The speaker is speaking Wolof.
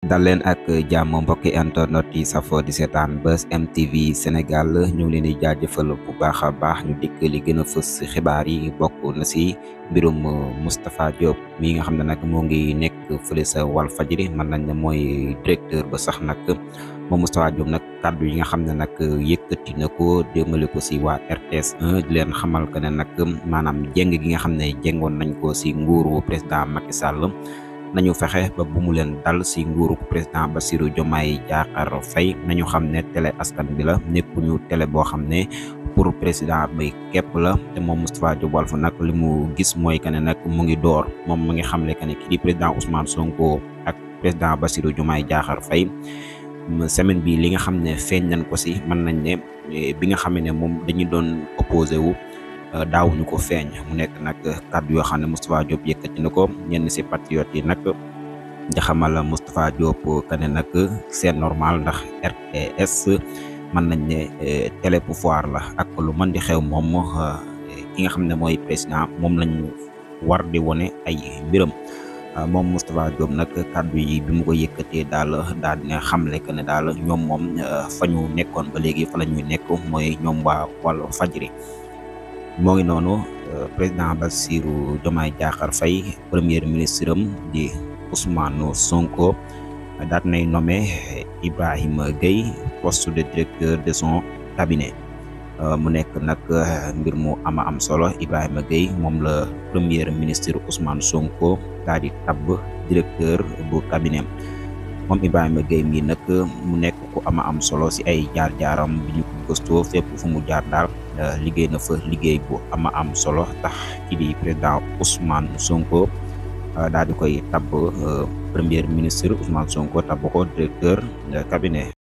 dal leen ak jàmm mbokki internet yi safo di seetaan Buzz M TV Sénégal ñu ngi leen di jaajëfal bu baax a baax. ñu dikk li gën a fës ci xibaar yi bokk na ci mbirum Moustapha Diop mi nga xam ne nag moo ngi nekk fële sa Walfadjri mën nañ ne mooy directeur ba sax nag moom Moustapha Diop nag kàddu yi nga xam ne nag yëkkati na ko démale ko ci waa RTS 1 di leen xamal que ne nag maanaam jéng gi nga xam ne jéngoon nañ ko ci nguuru président Macky Sall nañu fexe ba bu mu leen dal ci nguuru président Bassirou Diomaye Diakhar Faye nañu xam ne télé askan bi la nekkuñu télé boo xam ne pour président bay képp la te moom Moustapha Diop Walf nag li mu gis mooy que ne nag mu ngi door moom mu ngi xamle que ne kii di président Ousmane Sonko ak président Bassirou Diomaye Diakhar Faye semaine bi li nga xam ne feeñ nañ ko ci mën nañ ne bi nga xam ne moom dañu doon opposé wu daawuñu ko feeñ mu nekk nag kàddu yoo xam ne Moustapha Diop yëkkati na ko ñenn ci patriotes yi nag di xamal Moustapha Diop que ne nag c'est normal ndax RTS mën nañ ne télé pouvoir la ak lu mën di xew moom ki nga xam ne mooy président moom lañ war di wone ay mbiram moom Moustapha Diop nag kàddu yi bi mu ko yëkkatee daal dina xamle que ne daal ñoom moom fa ñu nekkoon ba léegi fa la ñuy nekk mooy ñoom waa Walfadjri moo ngi noonu président Bassirou Diomaye Diakhar Faye premier ministre am di Ousmane Sonko daat nay nommé Ibrahima Gueye poste de directeur de son cabinet mu nekk nag mbir mu am solo. Ibrahima Gueye moom la premier ministre Ousmane Sonko daal di tabb directeur bu cabinet moom Ibrahima Gueye mi nag mu nekk ku am solo ci ay jaar-jaaram bi ñu ko gëstoo fépp fu mu jaar daal liggéey na fa liggéey bu am solo tax ci di président Ousmane Sonko daal di koy tabb premier ministre Ousmane Sonko tabb ko directeur cabinet